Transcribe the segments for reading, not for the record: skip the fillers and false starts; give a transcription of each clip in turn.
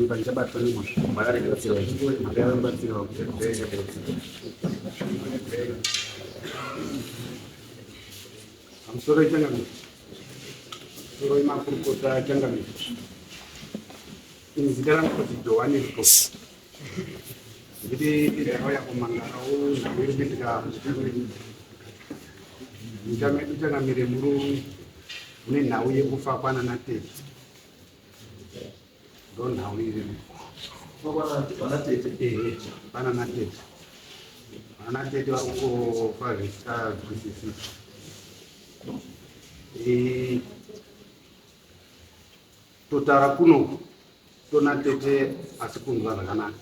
Pandichabatwa nemhosva. Makabatsirwa. Pamusoro changamire. Pamusoro yemakurukota changamire. Ini zita rangu kuti Johane Ruto. Ndiri ndakauya kumangarawo nhau iri kuitika munyika medu changamire muri mune nhau yekufa kwanana tete. Ndo nhau iri. Vana tete. Ehe, vanana tete. Vana tete vari kungofa zvisinganzwisisiki. Eh, Totara kuno tona tete asi kunzwa zvakanaka.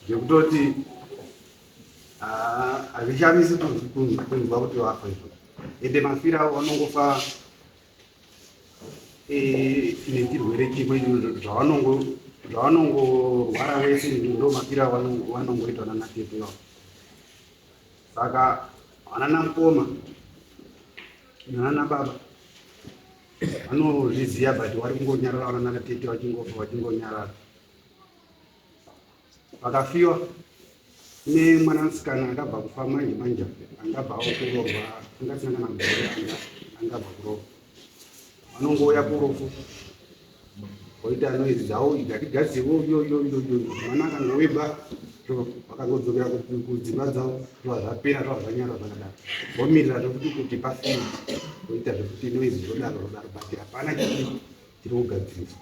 Zvekutoti hazvishamisi kunzwa kuti wafa izvo. Ende mafiro avo vanongofa eh, nechirwere chimwe zvavanongorwara wese ndo mafiro avo vanongoitwa nana tete vavo. Saka vanana mukoma nana baba vanozviziva but vari kungonyarara vanana tete vachingofa vachingonyarara. Vakafiwa nemwana musikana akabva kufa manje manje angabvawo kuroorwa angasina kana mugore angabva kuroorwa vanongouya kurufu voita noise dzavo igatigadzirwo yoyoyoyo mwana akangoweba vakangodzokera kudzimba dzavo zvova zvapera zvova zvanyara zvakadaro vomirira zvekuti kuti pafiwe voita zvekuti noise zvodaro zvodaro but hapana chii chiri kugadziriswa.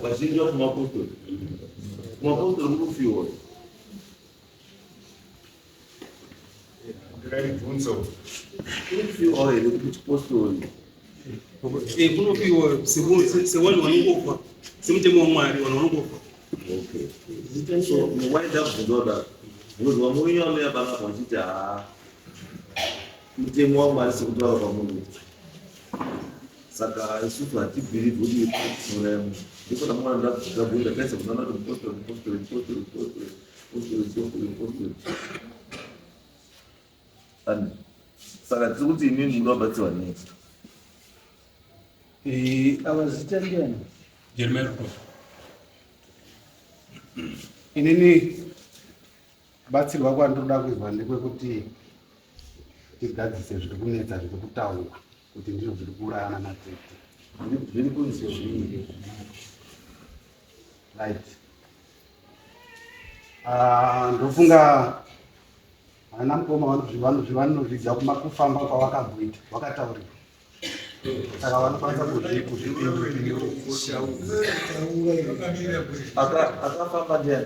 Vazhinji vari kumapostori. Kumapostori kunofiwa. Ndingaibvunzo. Kunofiwa here kuti kuchipostori? Eh, kunofiwa sevanhu vanongofa semutemo waMwari vanhu vanongofa. Okay. So why ndabvunza kudaro? Because vamwe wenyu vanouya panapa vachiti haa mutemo waMwari sekutaura kwamuri kuita. Saka isusu hatibhilivhi kuti tinouraya munhu. Ndipo ndamona ndabvunza bvunza ndaisa kunana kuti mupostori mupostori mupostori mupostori mupostori mupostori mupostori. Ani saka tiri kuti imimi munoda kubatsirwa nei? Eh, Ava zita ndiani? Jeremiah Ruto. Inini kubatsirwa kwandinoda kuizwa ndekwekuti tigadzise zviri kunetsa zviri kutaurwa kuti ndizvo zviri kuurayana natete. Zviri kunzi zvii? Right. Ah, ndofunga vana mukoma vanozvivanozvidza kumakufamba kwavakamboita vakataurirwa saka vanokwanisa kuzvipindura. Akafamba ndiani?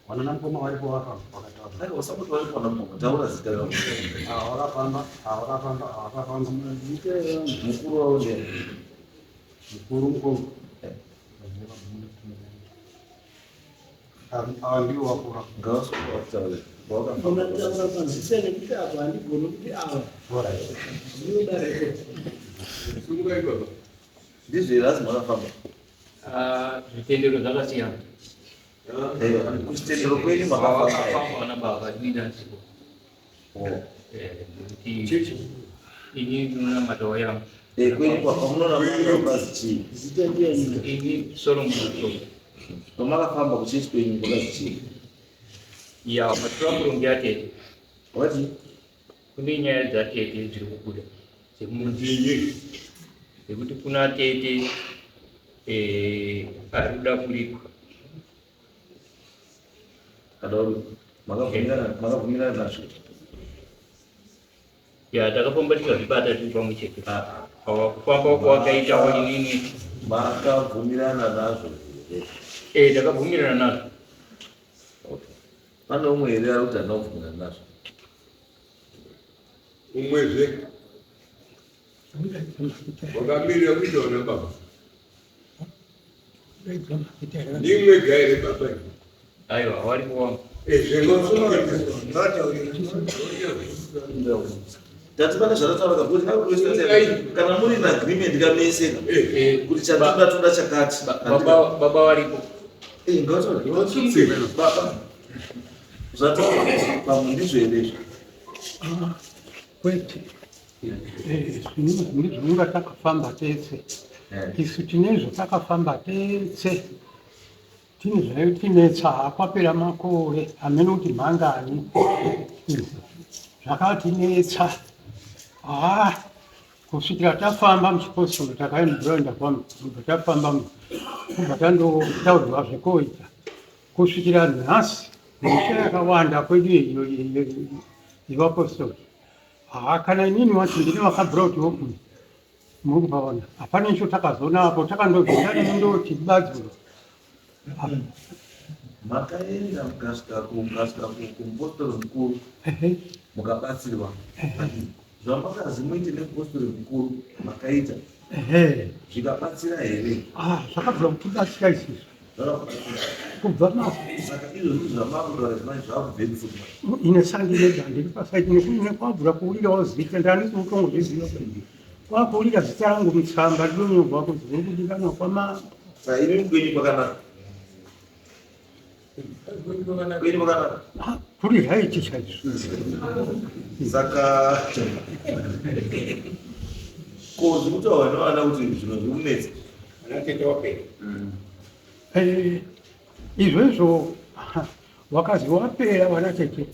Vanana mukoma varipo vakafamba vakataura. Aiwa usangoti varipo vana mukoma, taura zita ravo. Ava vakafamba, ava vakafamba, ava vakafamba. Mukuru wavo ndiani? Mukuru mukoma. Ava ndivo vakura. Ngavasokuvataure. Vakafamba. Unataura pazita nekuti apa handigoni kuti ava. Alright. Ndinoda record. Sungukai baba. Ndizvo here asi makafamba? Ah, zvitendero zvakasiyana. Kuchitendero kwenyu makafamba vana baba ini ndandisipo. Oh. Eh, nekuti ini ndinonamata wayangu. Eh, kwenyu kwamunonamata kukazi chii? Zita ndiani? Ini Solomon Mutombo. Pamakafamba kuchechi kwenyu kwakazi chii? Ya, maturakurungi yatete. Wakati? Kune nyaya dzatete dziri kubuda dzekuti dzekuti kuna tete eh, ari kuda kuripwa. Kadoro, makabvumirana nazvo? Ya, takafamba tikazvibata tiri pamwe chete. Kufamba kwakaitawo inini. Makabvumirana nazvo here? Eh, takabvumirana nazvo. Okay. Pane umwe here ari kuti handina kubvumirana nazvo? Umwezve wakamirira kuita vana baba ndimwe ga here baba? Aiwa, waripo wangu. Tati pane zvatataura because kana muri in agreement kamese kuti chatinoda toda chakati. Baba varipo. Eh, ngavataure. Baba. Zvataura pamwe ndizvo here izvi? Ah, kwete. Eh, zvinonga takafamba tese. Eh. Isu tine zvatakafamba tese. Tine zvaitinetsa kwapera makore hameno kuti mhangani. Zvakatinetsa. Ah, kusvikira tafamba muchipostori takaenda kubva tafamba kubva tandotaurirwa zvekuita kusvikira nhasi misha yakawanda kwedu yevapostori. Haa kana inini wacho ndine vakabvira kuti open muri kupaona hapana icho takazoona apo takandozviita ndoti badzuro. Makaenda mukasvika mukasvika kumupostori mukuru mukabatsirwa. Zvamakazi muite nemupostori mukuru makaita zvikabatsira here? Ah, zvakabvira kutibatsira isusu. Kubva ma Saka izvozvi zvamaakutaura manje zvakubvepi futi manje? Ine sandi rega ndiri pasaidi nekuine kwabvura kuurirawo zita ndandisi kutongozviziva kwakuurira zita rangu mutsamba rinonyorwa kuti uri kudikanwa kwamambo. Saka imi kwenyu kwakanaka. Kwenyu kwakanaka. Ah, kuri raiti chaizvo. Saka ko zviri kutaurwa nevana kuti zvinhu zviri kunetsa. Ana tete wapera. Eh, izvezvo wakazi wapera vana tete.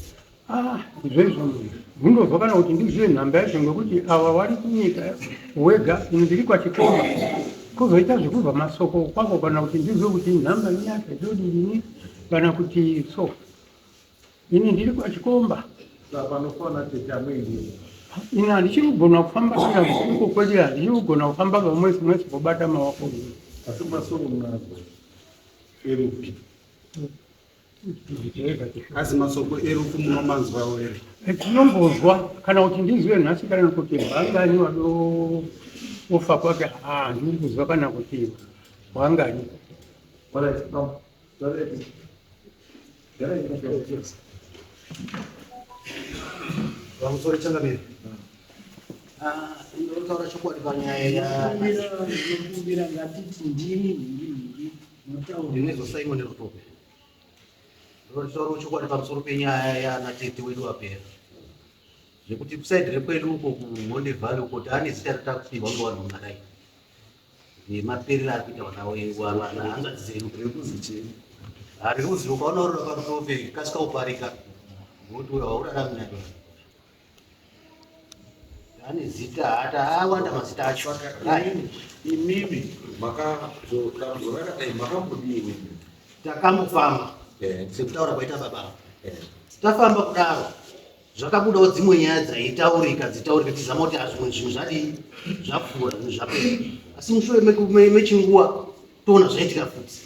Ah, izvezvo ndinozwa kana kuti ndizive nhamba yacho ngekuti ava vari kunyika wega ini ndiri kwachikomba kuzoita zvekubva masoko kwako kana kuti ndizive kuti nhamba yacho ndodini kana kuti so ini ndiri kwachikomba. Panofona tete amuendi. Ini handichiri kugona kufamba kana iko kwedu handichiri kugona kufamba pamwezi mwezi kubata maoko. Asi masoko munazo erupi. Asi masoko erufu munomanzwawo here? Tinombozwa kana kuti ndizive nhasi kana kuti vangani vadofa kwake handiri kuziva kana kuti vangani. Alright, no. Alright. Pamusoro changamire. Ah, ndinotaura chokwadi panyaya ya Ndinokumbira ngatiti ndini nhingi nhingi motaura. Ndinezvo Simon Rutope. Ndinotaura chokwadi pamusoro penyaya yana tete wedu apera. Zvekuti kusaidi rekwedu uko kuHonde Valley uko taane zita ratakupiwa ngevanhu mungadai. Nemaperero ari kuita vana vana hanzvadzi dzedu. Rekuzi chii? Harikuzi ukaona uri parutope kasika uparika. Ngokuti haurarami nayo. Ane zita hata awanda mazita acho. Imimi makazodambudziko rakadai makambodii imimi? Takambofamba sekutaura kwaita baba. Tafamba kudaro zvakabudawo dzimwe nyaya dzaitaurika dzitaurika tizama kuti zvimwe zvinhu zvadii zvapfuura zvinhu zvapera asi mushure mechinguva toona zvaitika futi.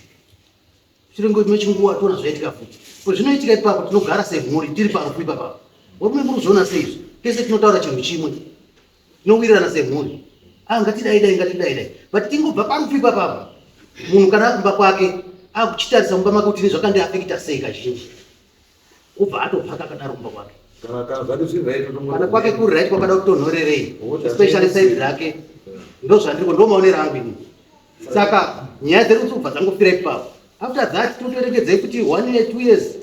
Mushure mechinguva toona zvaitika futi. Ko zvinoitika ipapo tinogara semhuri tiri parufu ipapa. Varume muri kuzviona sei izvi? Tese tinotaura chinhu chimwe. Tinowirirana semhuri. Ah, ngatidai dai ngatidai dai. But tingobva parufu ipapa. Munhu kana akumba kwake akuchitarisa mumba make kuti zvakandiafekita sei kazhinji. Kubva atopaka akadaro kumba kwake. Kana kana zvake zviri right utongo. Kana kwake kuri right kwakada kutonhorerei. Especially side rake. Ndozvandiri ndo maonero angu ini. Saka nyaya dzedu dzobva dzangofira ipapo. After that totoregedzei kuti 1 year 2 years.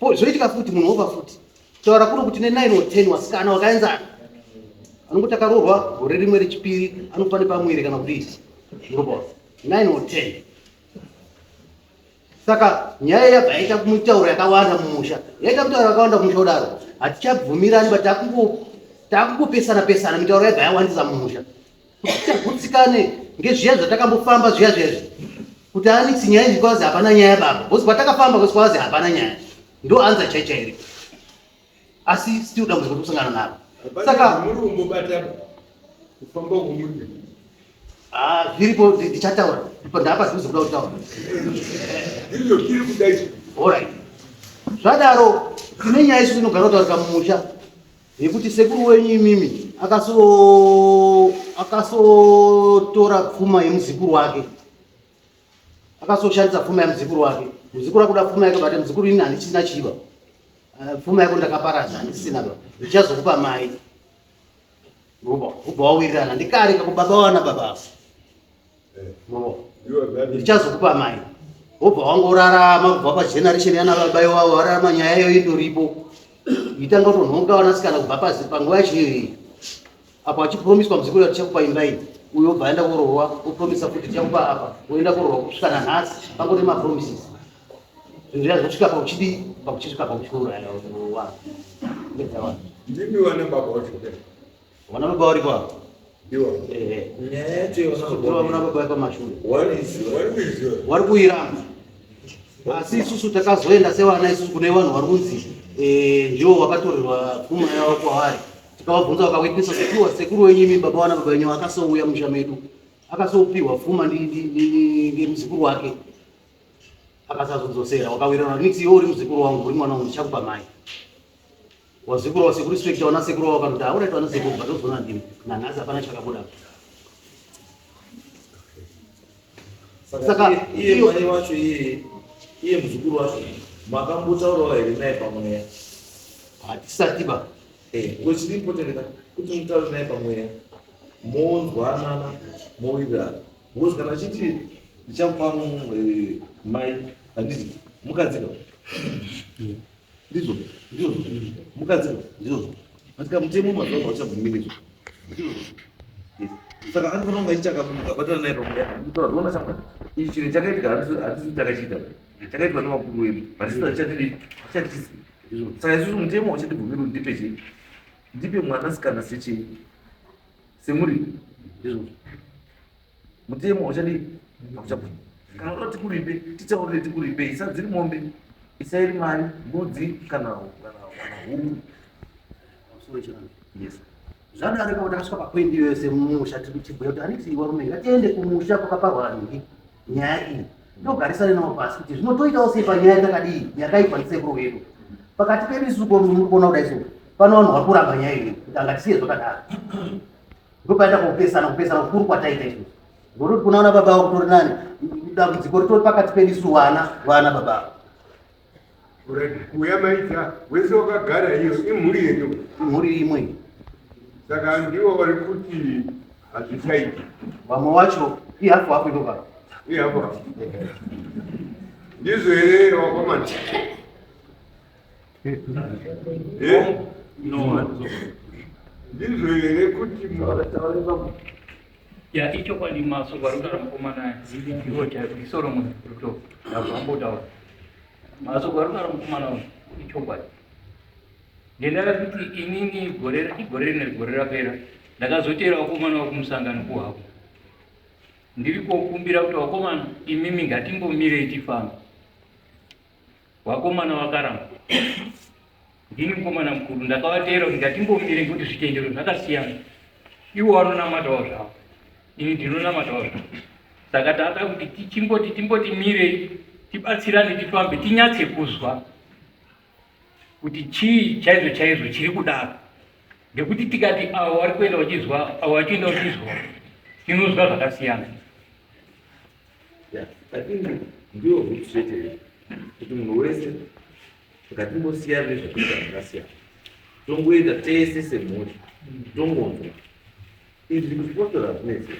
Po zvoitika futi munhu wofa futi. Taura kuno kuti ne 9 or 10 wasikana wakaenzana. Anongoti akaroorwa gore rimwe rechipiri anofa nepamwiri kana kudii. Ndinopa 9 or 10. Saka nyaya yabva yaita mitauro yakawanda mumusha. Yaita mitauro yakawanda mumusha kudaro. Hatichabvumirani but takungopesana pesana mitauro yabva yawandisa mumusha. Kuti tichagutsikane ngezviya zvatakambofamba zviya zviya izvi. Kuti aniksi nyaya izvi kwazi hapana nyaya baba. Because kwatakafamba kwese kwazi hapana nyaya. Ndo anza chai chairi. Asi still dambudziko tikusangana naro. Saka muri kumbobata kufamba uku muri. Ah, zviripo ndichataura. Ndipo ndapa zuzu kuda kutaura. Ndizvo tiri kuda izvi. Alright. Zvadaro tine nyaya isu inogara kutaurika mumusha yekuti sekuru wenyu imimi akasotora pfuma yemuzukuru wake. Akasoshandisa pfuma yemuzukuru wake. Muzukuru akuda pfuma yake but muzukuru ini handisina chiva. Pfuma yako ndakaparadza handisina ba. Ndichazokupa mai. Ubva wawirirana ndikare kakubaba wana baba. Ndichazokupa mai. Wobva wangorarama kubva pageneration yana baba iwavo wararama nyaya iyoyo indoripo. Itanga kutonhonga vanasikana kubva pasi panguva yacho iyoyo. Apo achipromiswa muzukuru kuti tichakupa imba iyi, uyo obva aenda koroorwa, opromisa futi tichakupa apa, oenda koroorwa kusvika nanhasi, pangori mapromises. Zvinhu zviya zvosvika pakuchidii, pakuchisvika pakuchiuraya vanhu. Ndedza vanhu. Ndimi vana baba vacho. Vana baba varipo apa. Ndiwo. Ehe. Nyaya yacho yevana Ndivo vana baba vari pamashure. Vari Vari kuiramba. Asi isusu takazoenda sevana isusu kune vanhu vari kunzi eh, ndivo vakatorerwa pfuma yavo kwavari. Tikavabvunza vakawitnessa sekuru sekuru wenyu imi baba vana baba wenyu akasouya musha medu. Akasopiwa pfuma ngemuzukuru wake. Akasazodzosera wakawirirana nix iwe uri muzukuru wangu uri mwana wangu ndichakupa mai. Wazukuru wa sekuru respect wana sekuru wavo kanoti auraitwa wana sekuru but uzoona ndimi. Nanhasi hapana chakabuda. Saka iye mai wacho iye iye muzukuru wacho makambotaurawo here naye pamweya? Hatisati ba. Eh, because chiri important ka kuti mutaure naye pamweya monzwanana mowirirana because kana achiti ndichakupa mai handiti mukadzi ka ndizvo ndizvo mukadzi ka ndizvo but kamutemo mazuva ano hauchabvumiri izvo ndizvo yes saka anofanira kunge achiita akabatana naye pamweya kutaura zvoona shamwari ichi chinhu chakaitika hatisi takachiita chakaitwa nevakuru vedu but isu hatichadii hatichatizi saka isusu mutemo hauchatibvumiri kuti ndipe chii ndipe mwanasikana sechii semuri ndizvo mutemo hauchadii hauchabvumiri kana uda tikuripe titaurire tikuripe isa dziri mombe isa iri mari mbudzi kana kana kana huku yes Zvadarika kuti takasvika papoindi iyoyo semusha tiri kuchibhuya kuti aniti varume ngatiende kumusha kwakaparwa nhingi nyaya iyi togarisane navo pasi kuti zvino toitawo sei panyaya yakadii yakaitwa ndisekuru wedu pakati pedu isusu ko muri kuona kudai so pano vanhu vari kuramba nyaya iyoyo kuti angatisiye zvakadaro ndopaita kupesana kupesana kukuru kwataita isusu ngokuti kuna vana baba avo kutori nani dambudziko ritori pakati pedu isusu vana vana baba avo Kuuya maita wese wakagara iyo imhuri yenyu. Imhuri imwe. Saka ndivo vari kuti hazvichaiti. Vamwe wacho ihafu hafu iko pano. Ihafu hafu. Ndizvo here wakomana? Eh? No, Ndizvo here kuti ya ichokwadi masoko ari kutaura mukomana aya ndiwo chaiwo ndiSolomon Ruto ndazvambotaura masoko ari kutaura mukomana uyu ichokwadi ngendaa yekuti inini gore igore rino gore rapera ndakazoteera vakomana vakumusangano kuhako ndiri kokumbira kuti vakomana imimi ngatimbomirei tifambe Vakomana vakaramba. Ndini mukomana mukuru ndakavateera kuti ngatimbomire ngekuti zvitendero zvakasiyana. Ivo vanonamatawo zvavo, ini ndinonamatawo zvavo. Saka tata kuti tichimboti timboti mirei tibatsirane tifambe tinyatse kuzwa kuti chii chaizvo chaizvo chiri kudaro ngekuti tikati avo vari kuenda vachizwa avo vachienda vachizwa tinozwa zvakasiyana. Yeah, I think ndiyo route chete kuti munhu wese ngatimbosiyana nezvekuita zvakasiyana tongoenda tese semhuri tongonzwa izvi kuchipostora hazvinetsi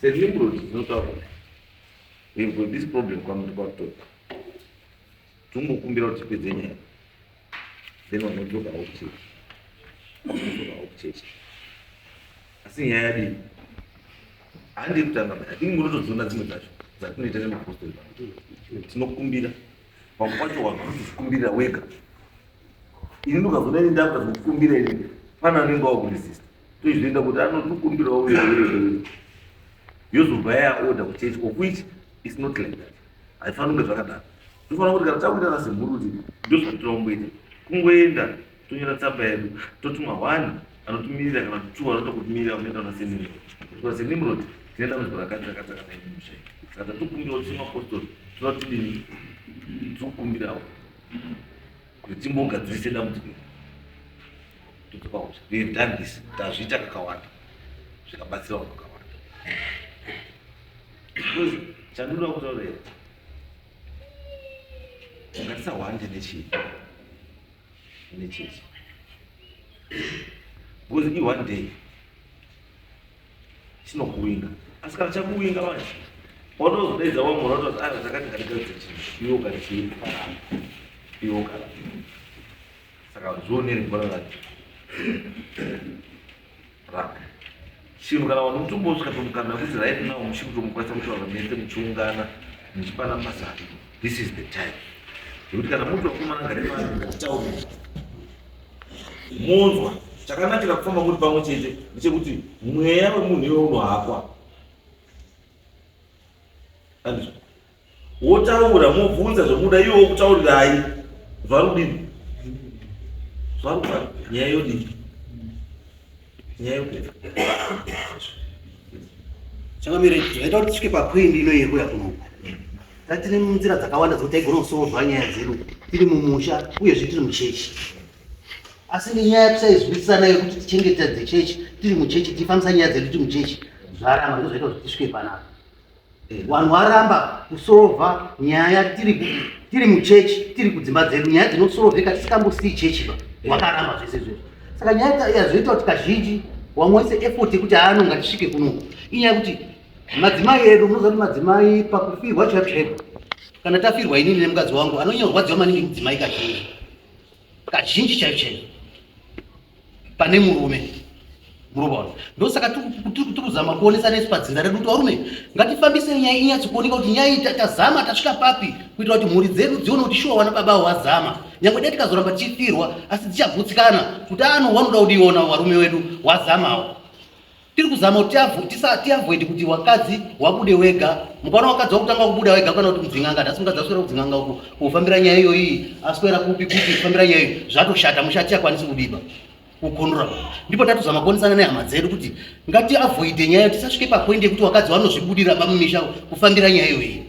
senimrod dzinotaura we've got this problem kwamuri kwakutora tongokumbira kuti tipedze nyaya then vanodzoka havo kuchechi vanodzoka havo kuchechi asi nyaya yadii handei kutanga mai atingi munotodziona dzimwe dzacho dzatinoita nemapostori tinokumbira pamwe pacho vanhu vanotozvikumbirira wega ini ndikazoona ini ndakutozokumbira ini pane anenge wakuresista toizvienda kuti anotokumbirawo uye uye yozobva yaorder kuchechi of which is not like that haifaniri kunge zvakadaro tofanira kuti kana takuitana semhuri kuti ndozvatinoomboita kungoenda tonyora tsamba yedu totuma one anotimirira kana kuti two anoda kutimirira unoenda una senimrod kusvika senimrod tine dambudziko rakati rakati rakadai mumusha saka tatokumbira kuti semapostori toda tidini tikukumbirawo kuti timbogadzirise dambudziko iri todzoka kumusha we have done this tazviita kakawanda zvikabatsira vanhu vakawanda because chandinoda kutaura here ngatisahwande nechii nechechi because i one day chinokuwinga asi kana chakuwinga manje Watozodaidza wamura wototi aiwa takati ngatigadzire chinhu iwe ukati chii iwe ukaramba. Saka zvionere gwara racho. Ramba. Chinhu kana vanhu mutombosvika pamukana wekuti right now muchiri kutomukwanisa kutaura mese muchiungana muchipana mazano. This is the time. Zvekuti kana muti vakomana ngatifambe ngatitaure. Monzwa chakanakira kufamba muri pamwe chete ndechekuti mweya wemunhu iwe unohakwa. Andizvo. Wotaura mobvunza zvomuda iwe wokutaurirai zvari kudini? Zvari kufamba nyaya yodini? Nyaya yopera. Changamire, zvaita kuti tisvike papoindi ino iri kuya kunoku. Tatine nzira dzakawanda dzekuti taigona kusolva nyaya dzedu tiri mumusha uyezve tiri muchechi. Asi nenyaya yekusaizwisisana yekuti tichengetedze chechi tiri muchechi tifambisa nyaya dzedu tiri muchechi zvaramba ndozvaita kuti tisvike panapa. Vanhu varamba kusolva nyaya tiri tiri muchechi tiri kudzimba dzedu nyaya dzinosolovheka tisikambosii chechi ba wakaramba zvese izvozvo. Saka nyaya yazoita kuti kazhinji wamwe wese effort yekuti haano ngatisvike kunoku inyaya yekuti madzimai edu munoziva kuti madzimai pakufirwa chaipo chaipo kana tafirwa inini nemukadzi wangu anonyanya kurwadziwa maningi mudzimai kazhinji kazhinji chaipo chaipo pane murume muruvaona ndosaka tiri kuzama kuonesa nesu padzinza redu kuti varume ngatifambise nyaya inyatso kuoneka kuti nyaya iyi tazama tasvika papi kuitira kuti mhuri dzedu dzione kuti shuwa wana baba wazama nyangwe dai tikazoramba tichifirwa asi dzichagutsikana kuti ano wanoda kudiona varume wedu wazamawo tiri kuzama kuti tiavoid kuti wakadzi wabude wega mukaona wakadzi wakutanga kubuda wega kana kuti kudzin'anga nhasi mukadzi aswera kudzin'anga uku kufambira nyaya iyoyi aswera kupi kupi kufambira nyaya iyoyi zvatoshata musha tichakwanisi kudiba kukondora ndipo tatozama kuonesana nehama dzedu kuti ngatiavoide nyaya tisasvike papoindi yekuti wakadzi wanozvibudira bamumisha kufambira nyaya iyoyi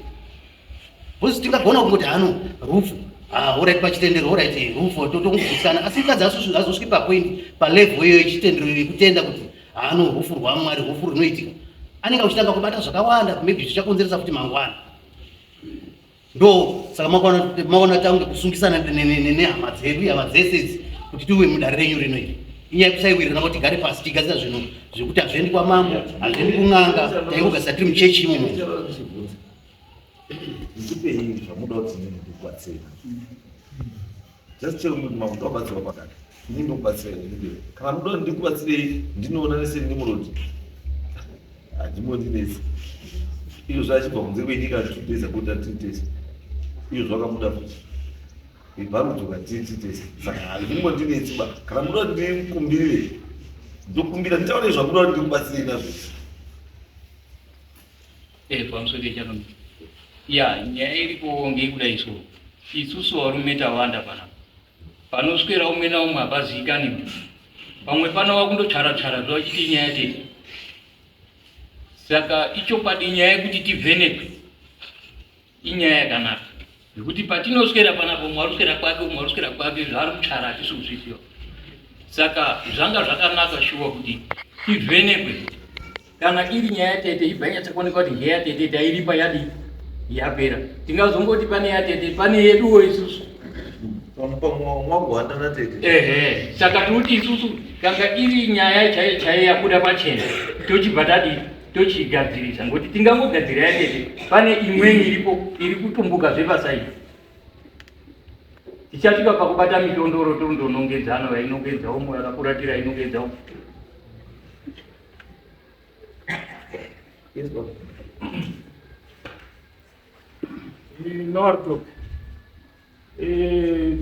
Because tingagona kungoti hano rufu ah, horait pachitendero horait eh, rufu totongugutsikana asi mukadzi azosviki papoint palevel iyoyo yechitendero yekutenda kuti hano rufu rwamwari rufu runoitika anenge achitanga kubata zvakawanda maybe zvichakonzeresa futi mangwana ndo saka maona tange kusungisana nehama dzedu hama dzese idzi kuti tiuye mudare renyu rino iri inyaya yekusaiwirirana kuti tigare pasi tigadzira zvinhu zvekuti hazviendi kwamambo hazviendi kun'anga taingogadzira tiri muchechi imomo Ndipei zvamuda kuti inini ndikubatsire. Just tell me kuti makuda kubatsirwa pakati. Inini ndokubatsira ini. Kana muda kuti ndikubatsirei ndinoona nese Nimrod. Handimbondinetsi. Izvo zvachibva kunze kwenyika 2 days ago tati tese. Izvo zvakabuda futi. Vari kudzoka tiri tese. Saka handimbondinetsi ba. Kana muda kuti ndikumbirire ndokumbira nditaure zvamuda kuti ndikubatsirei nazvo. Eh, pamusoro pechakam. Ya, nyaya iripo ngeyekudai so. Isusu varume tawanda panapa. Panoswera umwe naumwe hapaziikani. Pamwe pano wakundochara chara zvachiti nyaya tete. Saka ichokwadi nyaya yekuti tivhenekwe inyaya yakanaka. Nekuti patinoswera panapa umwe aruswera kwake umwe aruswera kwake zvaari kuchara hatisi kuzviziva. Saka zvanga zvakanaka shuwa kuti tivhenekwe Kana iri nyaya yatete ibva yanyatsa kuoneka kuti ngeyatete tairipa yadii yapera. Tingazongoti pane yatete pane yeduwo isusu. Mwakuhanda natete. Ehe, saka tikuti isusu kanga iri nyaya chaiyo chaiyo yabuda pachena tochibva tadii tochigadzirisa ngokuti tingangogadzira yatete pane imweni iripo iri kutumbuka zvepasaidi. Tichasvika pakubata mitondoro tondonongedzana vainongedza umwe akafuratira ainongedza umwe. Yes, baba. Nortok. Eh,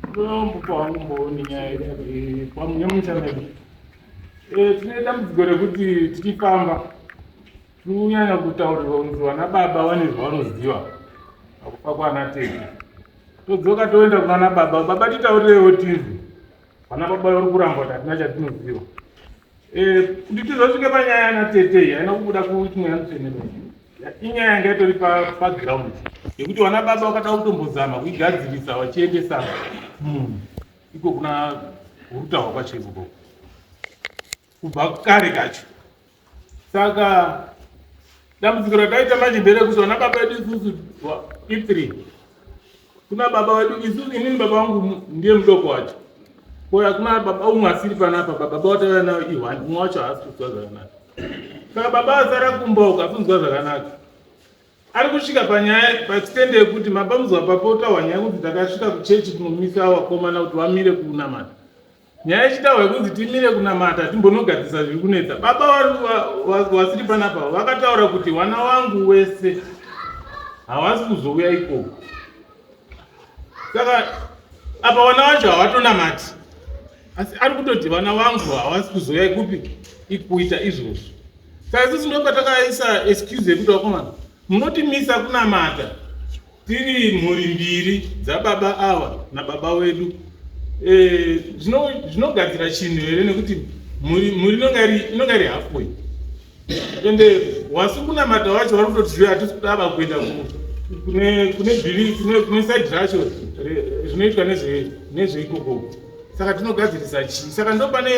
ndombopa wangu mbooni nyaya pamunyamusha medu. Eh, tine dambudziko rekuti tichifamba tiri kunyanya kutaurirwa kunzi vana baba vane zvavanoziva pakufa kwana tete. Todzoka toenda kunana baba, baba titaurirewo tinzwe. Vana baba vari kuramba kuti hatina chatinoziva. Eh, kuti tizosvike panyaya yana tete iyi haina kubuda kuti mweya mutsvene ba. Inyaya yanga itori paground yekuti vana baba vakada kutombozama kuigadzirisa vachiendesa munhu iko kuna hurutahwa kwachebuko kubva kare kacho. Saka dambudziko rataita manje nderekuti vana baba vedu isusu i3 kuna baba vedu isusu inini baba vangu ndiye mudoko wacho koya kuna baba umwe asiri panapa baba watauya nayo i1 umwe wacho haasi kuziva zvakanaka. Saka baba vasara kumba uko afunzwa zvakanaka. Ari kusvika panyaya pachitende yekuti mabamuzwa papotawa nyaya yekuti takasvika kuchechi kunomisa vakomana kuti vamire kunamata. Nyaya ichitaurwa yekunzi timire kunamata timbonogadzirisa zviri kunetsa. Baba vasiri panapa vakataura kuti wana wangu wese hawasi kuzouya ikoko. Saka apa wana wacho hawatonamati. Asi ari kutoti vana vangu hawasi kuzouya kupi kuita izvozvo. Saka isusu ndopatakaisa excuse yekuti vakomana munotimisa kunamata tiri mhuri mbiri dzababa ava nababa wedu eh, zvinogadzira chinhu here nekuti mhuri inonga iri halfway ende wasi kunamata wacho vari kutoti zve hatisi kuda ava kuenda kune bhiri kune side racho zvinoitwa nezveikoko saka tinogadzirisa chii saka ndopane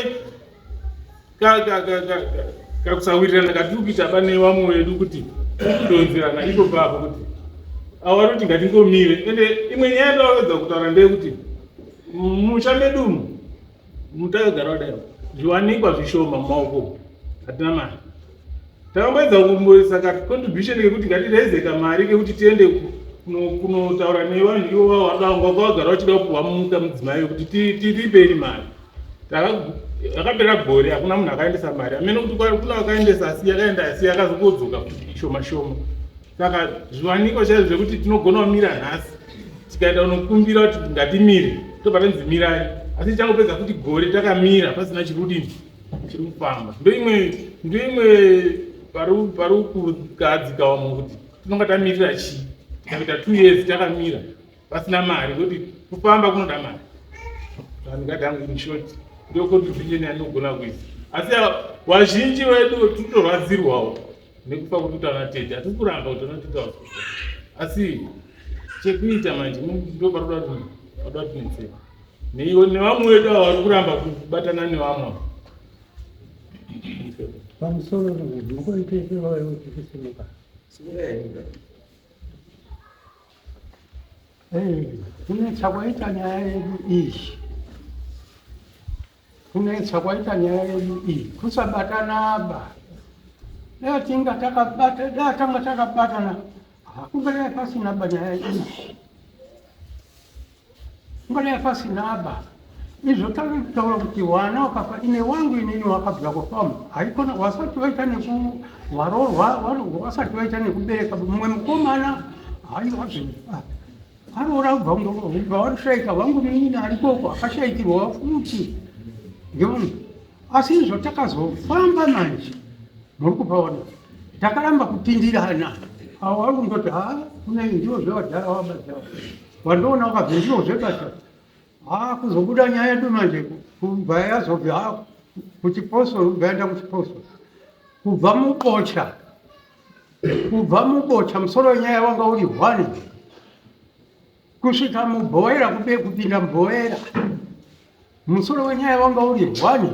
kakusawirirana katiri kuita pane vamwe vedu kuti kudonzerana ipo papo kuti awaroti ngatingomire ende imwe nyaya ndawapedza kutaura ndeyekuti musha medu umu mutakagara kudai zviwanikwa zvishoma mumaoko hatina mari takamboedza kumboisa ka contribution kekuti ngatireze kamari kekuti tiende kunotaura nevanhu ivo vavanga vagara vachida kupuhwa muka mudzimai wekuti tiripei mari Rakapera gore hakuna munhu akaendesa mari amene kuti kuna vakaendesa asi yakaenda asi yakazongodzoka shoma shoma. Saka zviwanikwa chaizvo zvekuti tinogona kumira nhasi tikaenda kunokumbira kuti ngatimire tobva tanzi mirai asi tichangopedza kuti gore takamira pasina chiri kudini chiri kufamba ndoimwe ndoimwe pari kukahadzika vamwe kuti tinonga tamirira chii tikaita 2 years takamira pasina mari kuti kufamba kunoda mari ndingati hangu in short ndio contribution yandinogona kuisa asi wazhinji wedu tinotorwadzirwawo nekufa kuri kuita vana tete hatisi kuramba kuti vana tete vasi asi chekuita manje ndo paroda kuti paroda tinetseka neiwo nevamwe wedu ava vari kuramba kubatana nevamwe pamusoro mukoiteewayochisimuka Kunetsa kwaita nyaya yedu iyi, kunetsa kwaita nyaya yedu iyi kusabatanaba. Dai tinga takabata, dai tanga takabatana, hakungadai pasina ba nyaya iyi, kungadai pasina ba izvo tave kutaura kuti wana wakafa ine wangu inini wakabva kufamu haikona wasati waita neku waroorwa wasati waita nekubereka mumwe mukomana haiwa aroora kubva kubva warishaika wangu munin'ina arikoko akashaikirwa futi ngevanhu asi izvo takazofamba manje muri kupaona takaramba kupindirana awo vari kundoti ha kune ndiwo zvevadhara wabata wandoona wakabva ndiwo zvebata Haa kuzobuda nyaya yedu manje kubva yazobva haa kuchiposo kubva yaenda kuchiposo kubva mubocha kubva mubocha musoro wenyaya wanga uri hwani kusvika mubhoera kube kupinda mubhoera musoro wenyaya wanga uri hwani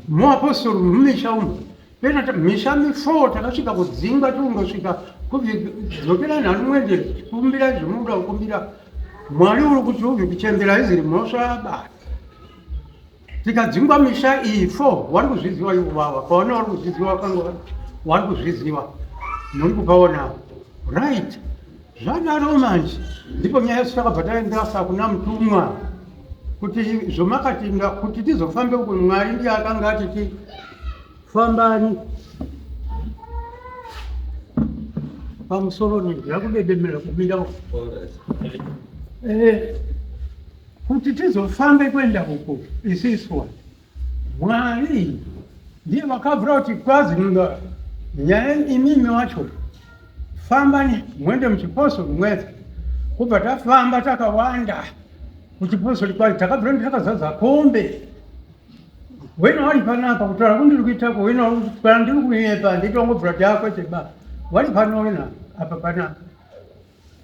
Muapostori mumisha umu pena misha mifoo takasvika kudzingwa tiungosvika kudzokera nhanu mwende kumbira zvemunoda kukumbira mwari uri kuti ubve kuchembera iziri mhosva ba tikadzingwa misha iyi fo wari kuzviziva ivo vava kwaona wari kuzviziva wakanga wari kuzviziva muri kupaona right Zvadaro manje ndipo nyaya yose takabva taendasa kuna mutumwa kuti zvomakati kuti tizofambe uku Mwari ndiye akanga atiti fambani pamusoro ndakudedemera kumira eh, kuti tizofambe kuenda uku isiswa Mwari ndiye vakavhura kuti kwazi nyaya imimi wacho fambani mwende muchipostori mwese kubva tafamba takawanda kuchipostori kwacho takabvira takazadza kombe wena wari panapa kutaura kundiri kuitako wena kana ndiri kunyepa nditongobvira takwete ba wari pano wena apa panapa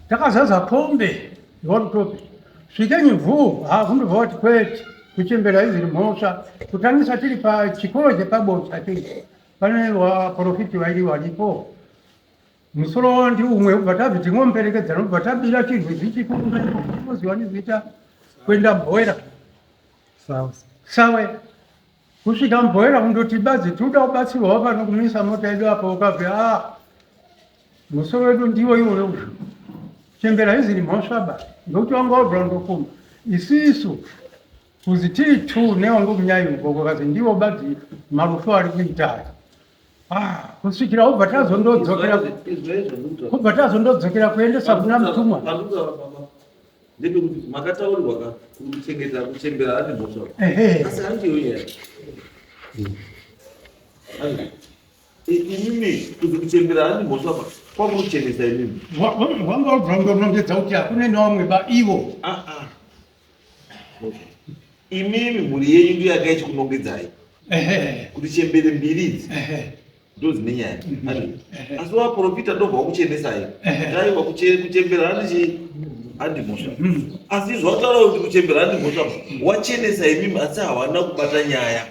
Takazaza kombe yorutope svikenyi vhuu hakundobva wati kwete kuchembera iziri mhosva kutangisa tiri pachikoro chepabocha chii pane vaprofiti vairi varipo musoro ndi umwe ubva tabvi tingomuperekedzana ubva tabira chirwizi chikuoziwa nezita kuenda mboera sawe. Kusvika mubhoera kundoti badzi tinoda kubatsirwawo pano kumisa mota yedu apo ukabve a ah, musoro wedu ndiwo iwoyo uyu. Chembera haiziri mhosva ba ndokuti wanga wabvira ndofuma isisu kuzi tiri two newangu munyai uko kazi ndiwo badzi marufu ari kuita ah, kusvikira ubva tazondodzokera kubva tazondodzokera kuendesa kuna mutumwa ndepekuti makataurirwa ka kuchengeta kuchembera ane mhosva asi handiyo nyaya imimi kuti kuchembera handi mhosva pa kwakuchenesa imimi wanga wabva kuti hakune nevamwe ba ivo ah, ah. Imimi mhuri yenyu ndiyo yanga ichikunongedzai kuti chembere mbiri idzi ndo dzine nyaya. Mhm. Asi vaprofita ndobva wakuchenesai taiwa kuchembera handi handi mhosva. Mhm. Asi zvawataura kuti kuchembera handi mhosva wachenesa imimi asi hawana kubata nyaya.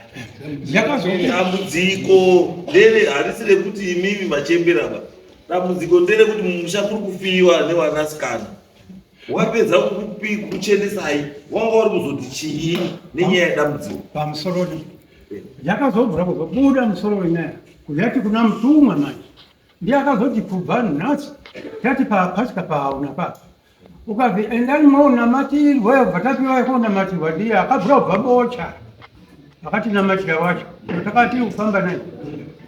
Dambudziko ndere harisi rekuti imimi machembera ba. Dambudziko ndere kuti mumusha kuri kufiwa nevanasikana. Wapedza kuchenesai wanga uri kuzoti chii nenyaya yedambudziko pamusoroni yakazobvura kuzobuda musoro wenyaya kuyati kuna mutumwa manje ndiye akazoti kubva nhasi tati papasika pahauna papa ukazi endani mounamatirwa yobva tapiwa yekounamatirwa ndiye akabvura kubva bocha akatinamatira wacho takati kufamba naye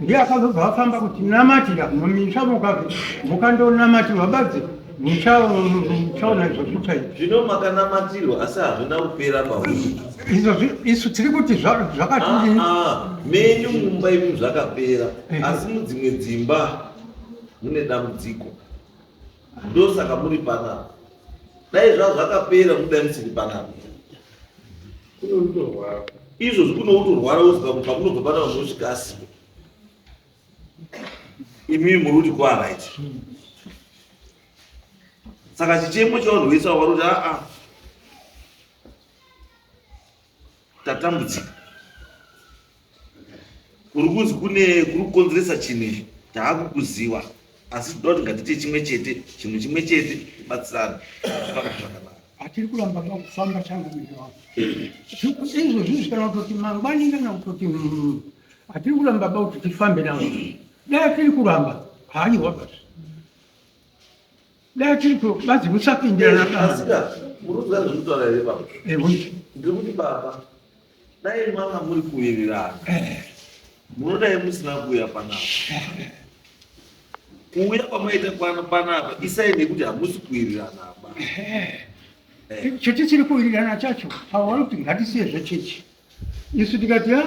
ndiye akazobva afamba kuti namatira mumisha mukazi mukandonamatirwa badzi muchaona izvo zvichaita zvino makanamatirwa asi hazvina kupera mauri izvo isu tiri kuti zvakati ah, ah, menyu mumba imi zvakapera asi mudzimwe dzimba mune dambudziko ndosaka muri panapa dai zvaa zvakapera mudai musiri panapa izvozvi kune utorwara usika pakunobva pana vanhu vosvika asipo imimi muri kuti kwaright saka chichemo chevanhu vese ava vari kuti aa tatambudzika kuri kunzi kune kuri kukonzeresa chinhu ichi taakukuziva asi tinoda kuti ngatiite chimwe chete chinhu chimwe chete tibatsirane zvakanaka Atiri kuramba pakufamba changamire wangu. Izvozvi kana kutoti mangwani kana kutoti mm, atiri kuramba ba kuti tifambe nawo. Dai atiri kuramba haiwa basi. Dai atiri bazi kusapindirana baba. Asika muri kuziva zvekutaura here baba? Eh, ndiri kuti baba dai manga muri kuwirirana. Eh. Munodai musina kuuya panapa. Kuuya kwamaita panapa isai nekuti hamusi kuwirirana ba. Eh. Chechi chiri kuwirirana chacho avo vari kuti ngatisiye zvechechi isu tikati ah,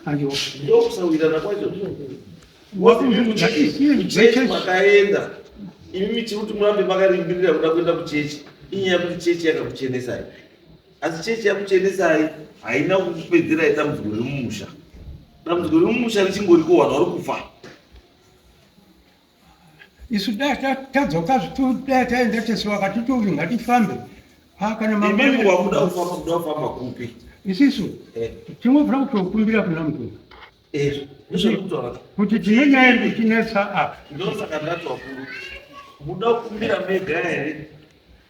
aiwa ndokusawirirana kwacho chechi makaenda imi chiri kuti murambe makarimbirira kuda kuenda kuchechi inyaya yekuti chechi yakakuchenesai Asi chechi yakuchenesai haina kukupedzerai dambudziko riri mumusha. Dambudziko riri mumusha richingoriko vanhu vari kufa. Isu dai tadzoka dai taenda tese vakati tovi ngatifambe. Ah, kana mangwana wakuda kufamba kuda kufamba kupi? Isisu eh. tinobvira kutokumbira kuna mntu. Eh, ndozvandikutaura. Kuti tine nyaya iri kutinetsa apa. Ndosaka ndati vakuru muda kukumbira mega here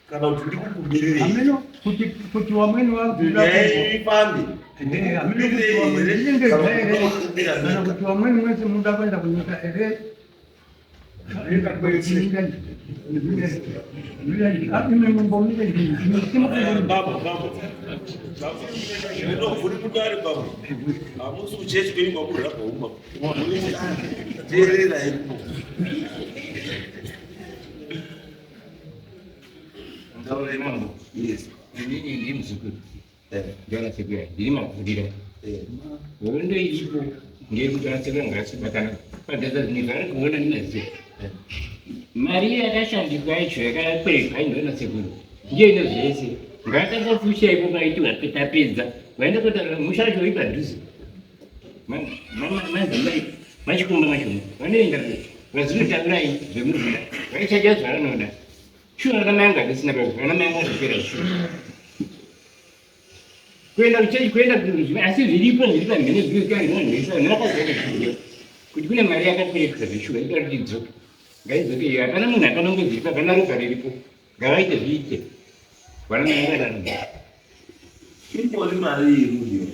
kana kuti ndikukumbirirei ameno kuti kuti wamweni wanguifambe kana kuti wamweni mwese muda kuenda kunyika here muri kudare baba hamusi kuchechi kwenyu kwakurabha uma muri mudare teererai kuno Ndaure mambo. Yes. Inini ndiri muzukuru. Eh. Ndana sekuru ndiri mavhurira. Eh. Hondo iripo ndeyekuti ana sekuru ngasibatana. Pagaza zvinhu zvaari kuona ndinaziva. Eh. Mari yakashandiswa yacho yakakwerekwa indoona sekuru. Ndiyo ine zvese. Ngatanga kusha ipo paitiwa tapedza. Vaenda kutaura musha wacho uri padhuze. Madzimai machikomba machona vanoenda vazvinotaurai zvemunoda vaichaja zvavanoda shuwa vana mai angu hatisina basa vana mai angu azvipera shuwa kuenda kuchechi kuenda asi zviripo zviri pamhene zvinozikanwa nevakaziva zviyo kuti kune mari yakakwerekesa zveshuwa ida kuti idzoke ngaidzoke iyo hapana munhu akanongedzeripo hapana ropa riripo ngavaite zviite vana mai angu Imbori mari iri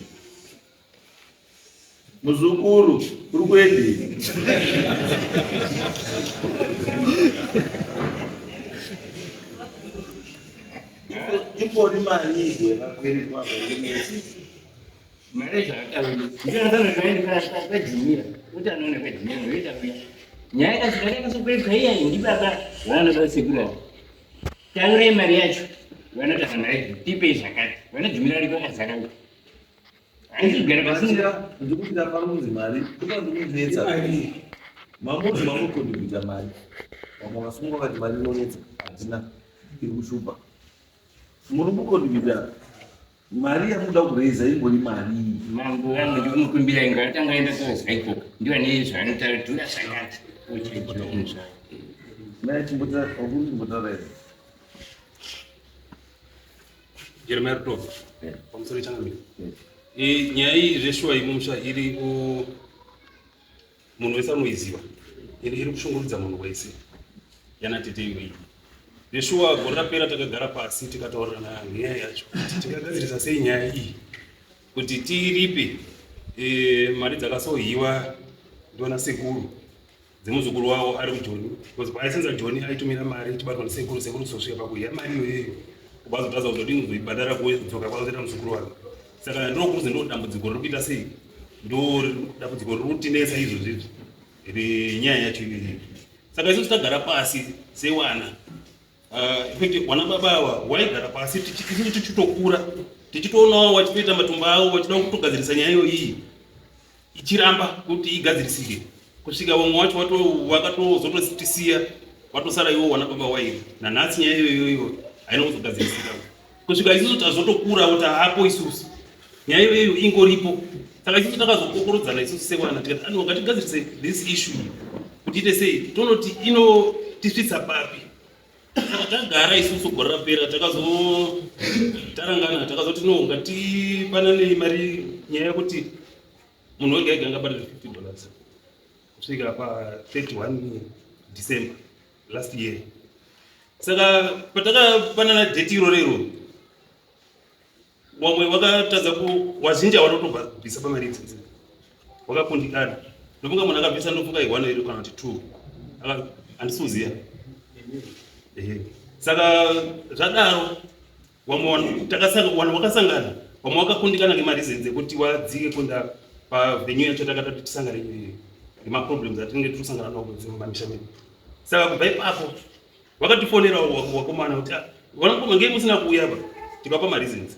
Muzukuru, uri kuendei? Imbori mari igwe rakweretwa zvainetsa. Mari zvakataura kuti anoona kwejimira ndoita kuya nyaya yakazokweretwa iya ndibaba vanoda sekuru ava taurai mari yacho vanotaura mari yacho tipei zvakati vanojimira ariko akazara uko handikugara pasina Ndikupira pano kunzi mari ndikundinetsa. Mamuzi mamukondibuta mari. Vamwe vasungwa vakati mari inonetsa hatina iri kushupa. Muri kukondibuta mari yamuda kuraiza ingori mari iyi. Mambo vangu ndikumukumbira inga atanga aenda kuziva ikoko ndiwo ane zvaanotaura tora zvakati ochaizvao. Mai chimbotara wakuru chimbotara here? Jeremiah Rutova pamusoro changamire. Nyaya iyi zveshuwa yemumusha iri ku munhu wese anoiziva ende iri kushungurudza munhu wese yana tete iyo iyi. Zveshuwa gore rapera takagara pasi tikataurirana nyaya yacho kuti tingagadzirisa sei nyaya iyi kuti tiripe mari dzakasohiwa ndiwana sekuru dzemuzukuru wavo ari kujoni because paaisenza joni aitumira mari ichibatwa nesekuru sekuru kuzosvika pakuhiya mari iyoyoyo kubva azotadza kuzodini kuzoibhadhara kudzoka kwazoita muzukuru wake. Saka ndokuzi ndo dambudziko riri kuita sei, ndo dambudziko riri kutinetsa izvozvi izvi renyaya yacho iyoyo. Saka isusu tagara pasi sewana in fact wana baba ava waigara pasi isusu tichitokura tichitoonawo vachitoita matumba avo vachida kutogadzirisa nyaya iyoyi ichiramba kuti igadzirisike kusvika vamwe wacho vakatozototisiya watosara iwo wana baba wairi nanhasi nyaya iyoyoyo haina kuzogadzirisika kusvika isusu tazotokurawo taapo isusu nyaya iyoyo ingoripo. Saka isusu takazokokorodzana isusu sewana tikati ano ngatigadzirise this issue kuti ite sei tonoti inotisvitsa papi. Saka tagara isusu gore rapera takazotarangana takazoti no ngatipananei mari nyaya yekuti munhu wega ega angabhadhare $50 kusvika pa 31 December last year. Saka patakapanana date iro rero wamwe wakatadza ku wazhinji hawanotobvisa pamari idzidzi wakakundikana. Ndofunga munhu akabvisa ndofunga i1 iri kana kuti 2 handisi kuziva. Saka zvadaro wamwe takasangana wakasangana wamwe wakakundikana ngemareasons ekuti wadzike kuenda pavenue yacho takatati tisangane ngemaproblems atinenge tiri kusangana nawo mumamisha medu. Saka kubva ipapo vakatifonera wakomana kuti vanakoma ngei musina kuuya apa, tikapa mareasons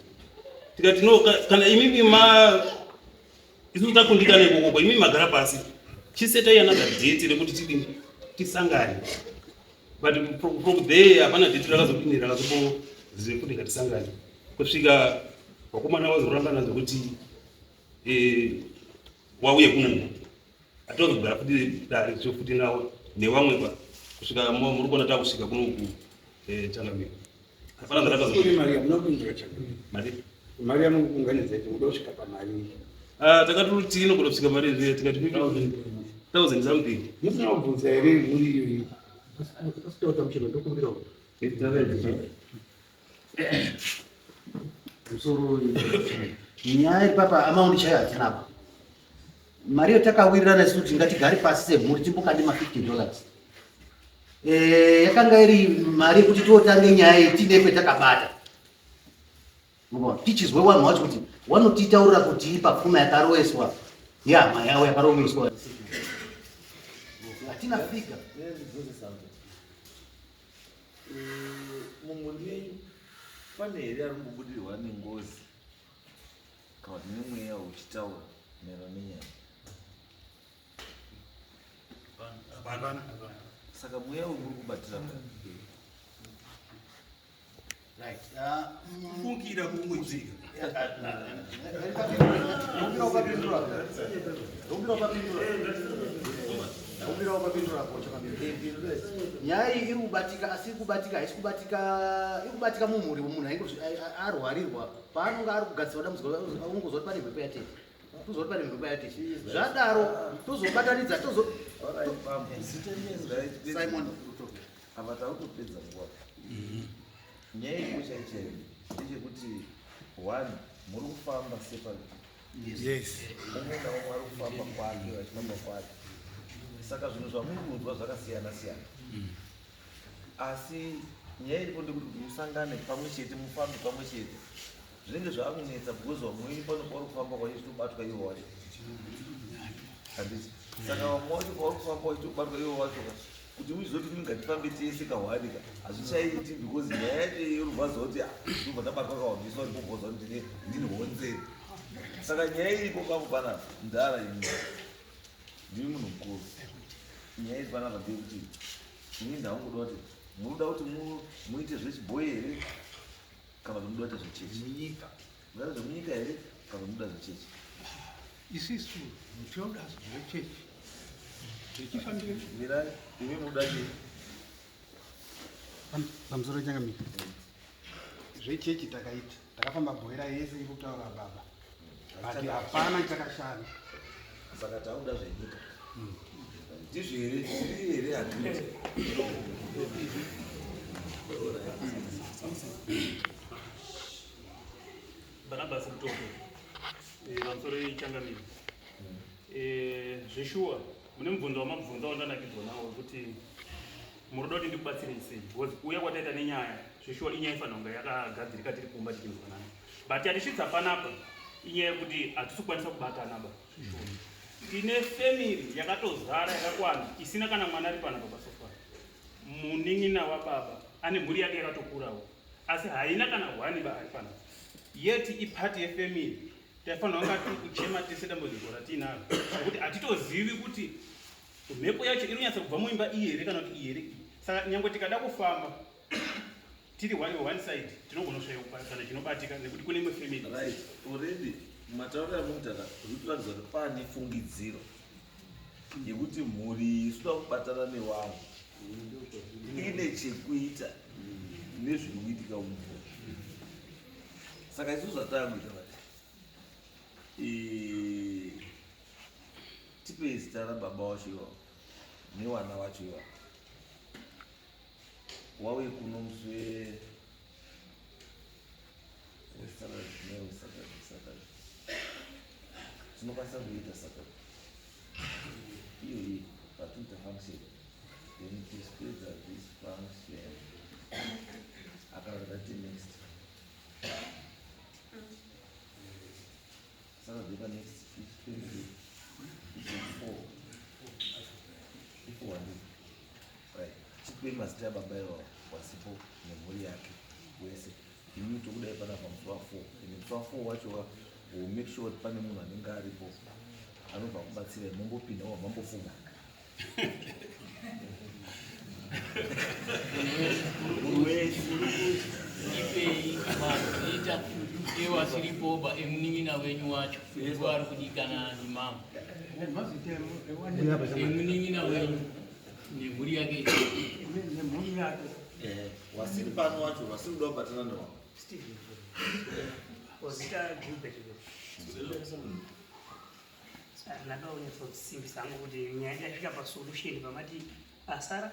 tikati no kana imimi ma isusu takundikana ikokoko imimi magara pasi chisetai another date rekuti tidini tisangane. But from there hapana date rakazodini rakazombozve kuti ngatisangane kusvika vakomana vazorangana zvekuti wauye kuno atozogara futi dare zvofuti nawo nevamwe pa kusvika muri kuona takusvika kuno ku changamire. Hapana zvatakazo- Mari hamuna kupindura changamire. Mari? Mari yamukuunganidza iti muda kusvika pamari. Takati tinogona kusvika mari zviya tikati 1000 something. Musina kubvunza here mhuri iyoyi? Musoro nyaya iri papa amount chaiyo hatina apa. Mari iyo takawirirana isu kuti ngatigare pasi semhuri timbokande ma $50. Yakanga iri mari yekuti totange nyaya iyi tiine kwetakabata. Unoona, tichizwe vanhu vacho kuti vanotitaurira kuti ipa pfuma yakaroeswa yehama yavo yakaroeswa. Hatina figure. Mumhuri yenyu pane here ari kumbobudirwa nengozi kana kuti nemweya uchitaura maererano nenyaya? Hapana. Saka mweya uyu muri kubatira pa? Right. Kufungira kungoitika. Nyaya iyi iri kubatika asi iri kubatika haisi kubatika, iri kubatika mumhuri munhu arwarirwa paanonga ari kugadzirwa dambudziko unongozwa kuti pane mhepo yatete. Tozwa kuti pane mhepo yatete. Zvadaro tozobatanidza tozo Simon Ruto. Apa takutopedza nguva. Nyaya iripo chaiyo chaiyo ndechekuti one muri kufamba separately. Yes. Umwe naumwe ari kufamba kwake vachifamba kwake. Saka zvinhu zvamuri kunzwa zvakasiyana siyana. Asi nyaya iripo ndekuti kuti musangane pamwe chete mufambe pamwe chete zvinenge zvaakunetsa because vamwe wenyu pano pauri kufamba kwacho chitobatwa iwo wacho. Handiti? Saka vamwe wacho pauri kufamba wachitobatwa iwo wacho ka kuti uzoti mimi ngatifambe tese kahwani ka hazvichaiti because nyaya yacho yorubvaza kuti ah, ndobva ndabatwa kahwabviswa ndibobvozwa kuti ndine ndini honzeri. Saka nyaya iripo pangu panapa mudhara imi ndimi munhu mukuru. Nyaya iri panapa ndeyekuti ini ndakungoda kuti munoda kuti muite zvechibhoyi here kana kuti munoda kuita zvechechi? Munyika. Munoda zvemunyika here kana kuti munoda zvechechi? Isisu tinoda zvechechi. Zvechifambire. Mirai, imi munoda chii? Pamusoro changamire. Zvechechi takaita. Takafamba bhoera yese iri kutaura baba. But hapana chakashanda. Saka takuda zvenyika. Ndizvo here? Tiri here agreed? Barnabas Mutoko, pamusoro yechangamire. Zveshuwa mune mubvunzo wamabvunza wandanakidzwa nawo wekuti munoda kuti ndikubatsirei sei, because kuuya kwataita nenyaya zveshuwa inyaya ifanira kunge yakagadzirika tiri kumba tichinzwanana, but yatisvitsa panapa inyaya yekuti hatisi kukwanisa kubatana ba. Zveshuwa tine family yakatozara yakakwana isina kana mwana ari panapa pasofa. Munin'ina wababa ane mhuri yake yakatokurawo asi haina kana hwani ba ari panapa, yet ipati yefamily. Taifanira kunga tiri kuchema tese dambudziko ratiinaro nekuti hatitozivi kuti mhepo yacho iri kunyatsa kubva muimba iyi here kana kuti iyi here iyi. Saka nyangwe tikada kufamba tiri one side tinogona kushaya kana chinobatika nekuti kune imwe family. Right, already matauriro amunoita zviri kuratidza kuti pane fungidziro yekuti mhuri iyi isuda kubatana newangu ine chekuita nezviri kuitika mumhuri. Saka isu zvatakuita vati tipei zita rababa wacho iwawo newana wacho iwawo wauye kuno musi weSaturday neweSaturday, Saturday tinokwanisa kuita Saturday iyoyi patinoita function, then tichipedza this function akati next Saturday pa next is 20 4 4 right. Chipei mazita ababa iwawo wasipo nemhuri yake wese. Imi tokudai panapa musi wa 4 ende musi wa 4 wacho will make sure kuti pane munhu anenge aripo anobva kubatsirai mumbopinda wa mambofuma. Ipei mazita ewasiripoba emunin'ina wenyu wacho ndiwo ari kudikana ndimama emunin'ina wenyu nemhuri yake. Nemhuri yake. Wasiri pano wacho wasiri kuda kubatana newa Wazita Gilbert. Ndada kunyatsosimbisa hangu kuti nyaya yasvika pasolution pamati asara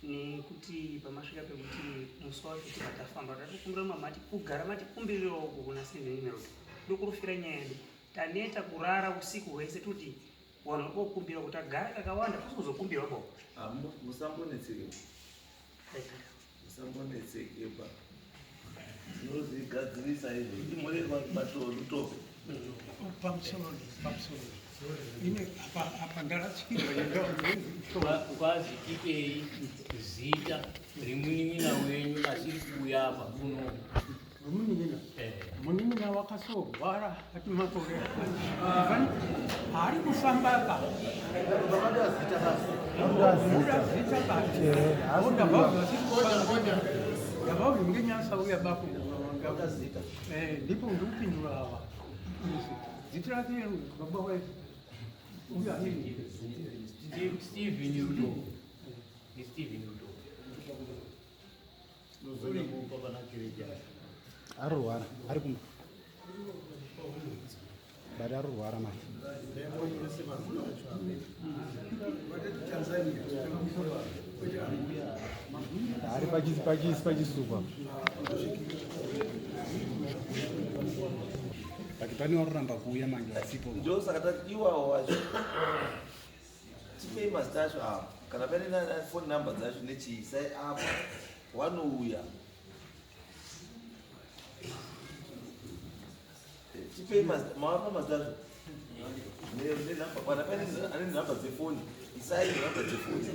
nekuti pamasvika pekuti musi wacho tibva tafamba tatokumbira mamati kugara matikumbirirawo uko kuna Sendeni ndokurufira nyaya yedu. Taneta kurara usiku hwese tuti vanhu vari kokumbira kuti agara kakawanda kuzokumbirwa ko. Musambonetseke, musambonetseke pa tinozvigadzirisa izvo imhuri batorutope. Pamusoro, pamusoro. Ine apa ndarasikirwa nendau. Kwazi tipei zita remunin'ina wenyu asiri kuuya apa kuno. Munin'ina. Munin'ina wakasorwara ati makore ari kufamba pa. Muda zita basi. Ndabva ngenyasa uya bako. Ndipo ndikupindura ava. Zita rake baba wetu. Uya nini? Steven Ruto. Ni Steven Ruto. Arurwara ari kumba but arurwara manje. Ari pachisukwa. But pane varoramba kuuya manje vasipo. Ndosaka tati iwawo wacho tipei mazita acho apa, kana pane phone number dzacho nechiisai apa, wanouya. Tipei mawapa mazita acho nenhamba, kana pane ane nhamba dzefoni, isai nhamba dzefoni.